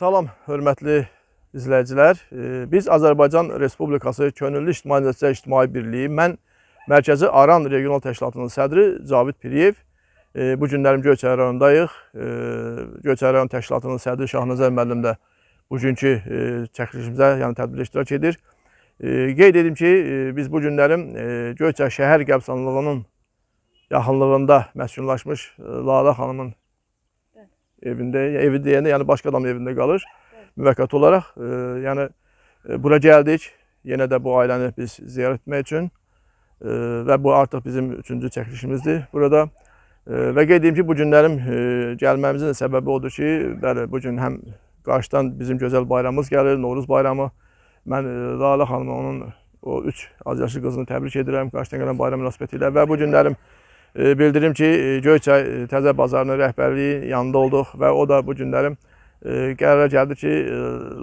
Salam, hörmətli izləyicilər. Biz Azərbaycan Respublikası Könüllü İctimai Nəticə İctimai Birliyi, mən Mərkəzi Aran Regional Təşkilatının sədri Cavid Piriyev. Bu günlərim Göyçay rayonundayıq. Göyçay rayon Təşkilatının sədri Şahnəzər müəllim də bugünkü çəkilişimizə, yəni tədbirdə iştirak edir. Qeyd edim ki, biz bu günlərim Göyçay şəhər qəbirstanlığının yaxınlığında məskunlaşmış Lalə xanımın evində, evi deyəndə, yəni başqa adamın evində qalır müvəqqəti olaraq. Yəni bura gəldik. Yenə də bu ailəni biz ziyarət etmək üçün və bu artıq bizim üçüncü çəkilişimizdir burada. Və qeyd edeyim ki, bu günlərim gəlməmizin də səbəbi odur ki, bəli, bu gün həm qarşıdan bizim gözəl bayramımız gəlir, Novruz bayramı. Mən Lalə xanımı, onun o üç azyaşlı qızını təbrik edirəm qarşıdan gələn bayram münasibəti ilə və bu günlərim bildirim ki, Göyçay Təzə Bazarının rəhbərliyi yanında olduq və o da bu günlərim qərara gəldi ki,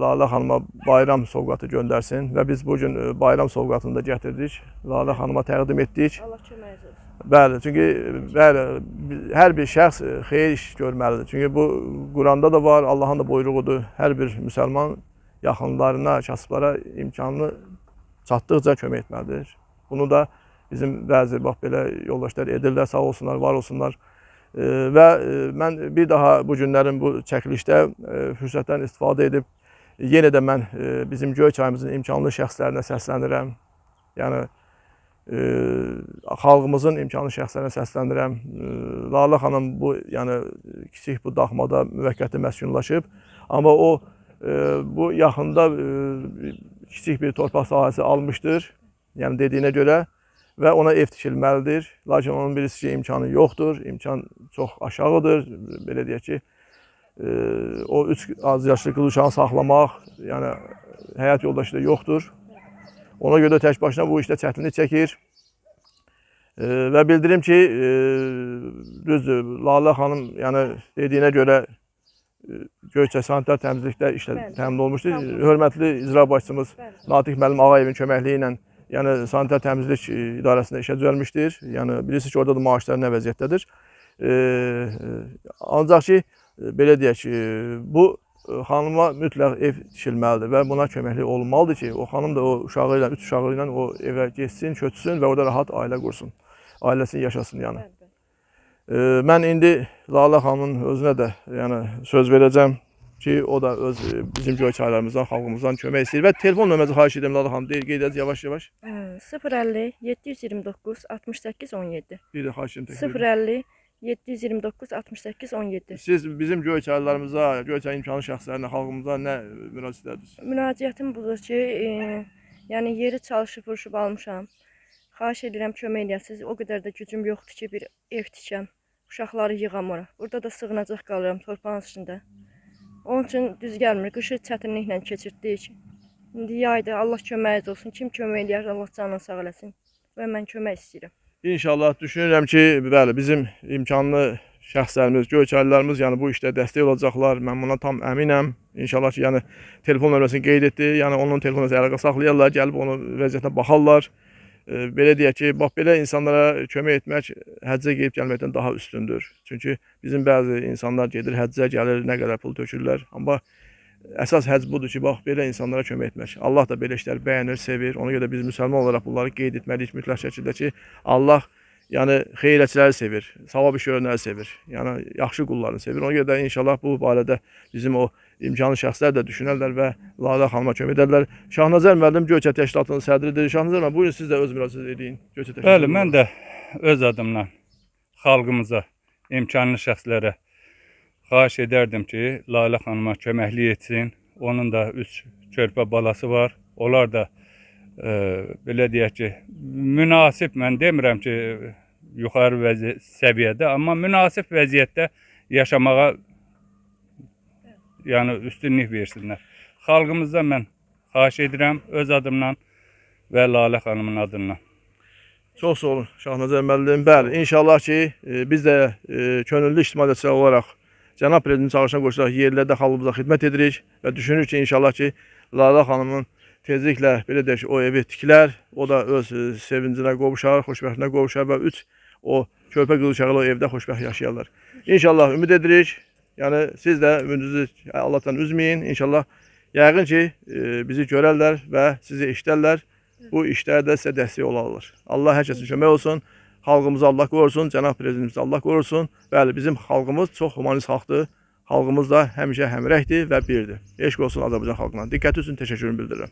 Lalə xanıma bayram sovqatı göndərsin və biz bu gün bayram sovqatını da gətirdik. Lalə xanıma təqdim etdik. Allah köməyiniz olsun. Bəli, çünki bəli, hər bir şəxs xeyir iş görməlidir. Çünki bu Quranda da var, Allahın da buyruğudur. Hər bir müsəlman yaxınlarına, kasıblara imkanını çatdıqca kömək etməlidir. Bunu da bizim bəzi bax belə yoldaşlar edirlər, sağ olsunlar, var olsunlar. Və mən bir daha bu günlərin bu çəkilişdə fürsətdən istifadə edib yenə də mən bizim Göyçayımızın imkanlı şəxslərinə səslənirəm. Yəni xalqımızın imkanlı şəxslərinə səslənirəm. Lalə xanım bu, yəni kiçik bu daxmada müvəqqəti məskunlaşıb, amma o bu yaxında kiçik bir torpaq sahəsi almışdır. Yəni dediyinə görə və ona ev tikilməlidir. Lakin onun birisi ki, imkanı yoxdur. İmkan çox aşağıdır. Belə deyək ki, o üç az yaşlı qız uşağını saxlamaq, yəni həyat yoldaşı da yoxdur. Ona görə də tək başına bu işdə çətinlik çəkir. Və bildirim ki, düzdür, Lalə xanım, yəni dediyinə görə Göyçay sanitar təmizlikdə işlə təmin olmuşdur. Hörmətli icra başçımız Natiq müəllim Ağayevin köməkliyi ilə yəni sanitar təmizlik idarəsində işə düzəlmişdir. Yəni bilirsiniz ki, orada da maaşlar nə vəziyyətdədir. Ancaq ki, belə deyək ki, bu xanıma mütləq ev tikilməlidir və buna köməklik olunmalıdır ki, o xanım da o uşağı ilə, üç uşağı ilə o evə getsin, köçsün və orada rahat ailə qursun. Ailəsini yaşasın yəni. Mən indi Lalə xanımın özünə də yəni söz verəcəm ki, o da öz bizim Göyçaylarımızdan, xalqımızdan kömək istəyir və telefon nömrəsi xahiş edirəm Lalə xanım, deyir, qeyd edəcək yavaş-yavaş. 050 729 68 17. Bir də xahiş edirəm təkrar edin. 050 729 68 17. Siz bizim Göyçaylılarımıza, Göyçay imkanlı şəxslərinə, xalqımıza nə müraciət edirsiniz? Müraciətim budur ki, yəni yeri çalışıb vuruşub almışam. Xahiş edirəm kömək eləyəsiniz. O qədər də gücüm yoxdur ki, bir ev tikəm. Uşaqları yığam ora. Burada da sığınacaq qalıram torpağın üstündə. Onun üçün düz gəlmir. Qışı çətinliklə keçirtdik. İndi yaydır. Allah köməyiniz olsun. Kim kömək eləyər, Allah canını sağ eləsin. Və mən kömək istəyirəm. İnşallah düşünürəm ki, bəli, bizim imkanlı şəxslərimiz, Göyçaylılarımız yəni bu işdə dəstək olacaqlar. Mən buna tam əminəm. İnşallah ki, yəni telefon nömrəsini qeyd etdi. Yəni onun telefon nömrəsi əlaqə saxlayarlar, gəlib onun vəziyyətinə baxarlar. Belə deyək ki, bax belə insanlara kömək etmək həccə gedib gəlməkdən daha üstündür. Çünki bizim bəzi insanlar gedir həccə, gəlir, nə qədər pul tökürlər. Amma əsas həcc budur ki, bax belə insanlara kömək etmək. Allah da belə işləri bəyənir, sevir. Ona görə biz müsəlman olaraq bunları qeyd etməliyik mütləq şəkildə ki, Allah yəni xeyirəçiləri sevir, savab iş görənləri sevir. Yəni yaxşı qullarını sevir. Ona görə də inşallah bu barədə bizim o imkanlı şəxslər də düşünərlər və Lalə xanıma kömək edərlər. Şahnəzər müəllim Göyçay Təşkilatının sədridir. Şahnəzər müəllim, buyurun siz də öz müraciət edin. Göyçay Təşkilatı. Bəli, mən də öz adımdan xalqımıza, imkanlı şəxslərə xahiş edərdim ki, Lalə xanıma köməklik etsin. Onun da üç körpə balası var. Onlar da belə deyək ki, münasib, mən demirəm ki, yuxarı səviyyədə, amma münasib vəziyyətdə yaşamağa yəni üstünlük versinlər. Xalqımızdan mən xahiş edirəm öz adımdan və Lalə xanımın adından. Çox sağ olun Şahnəzər müəllim. Bəli, inşallah ki, biz də könüllü ictimaiyyətçilər olaraq cənab prezidentin çağırışına qoşularaq yerlərdə xalqımıza xidmət edirik və düşünürük ki, inşallah ki, Lalə xanımın tezliklə belə deyək, o evi tikilər, o da öz sevincinə qovuşar, xoşbəxtliyinə qovuşar və üç o körpə qız uşağı o evdə xoşbəxt yaşayarlar. İnşallah ümid edirik. Yəni siz də ümidinizi Allahdan üzməyin. İnşallah yəqin ki, bizi görərlər və sizi eşidərlər. Bu işlərdə sizə dəstək olarlar. Allah hər kəsin kömək olsun. Xalqımızı Allah qorusun, cənab prezidentimizi Allah qorusun. Bəli, bizim xalqımız çox humanist xalqdır. Xalqımız da həmişə həmrəydir və birdir. Eşq olsun Azərbaycan xalqına. Diqqəti üçün təşəkkürümü bildirirəm.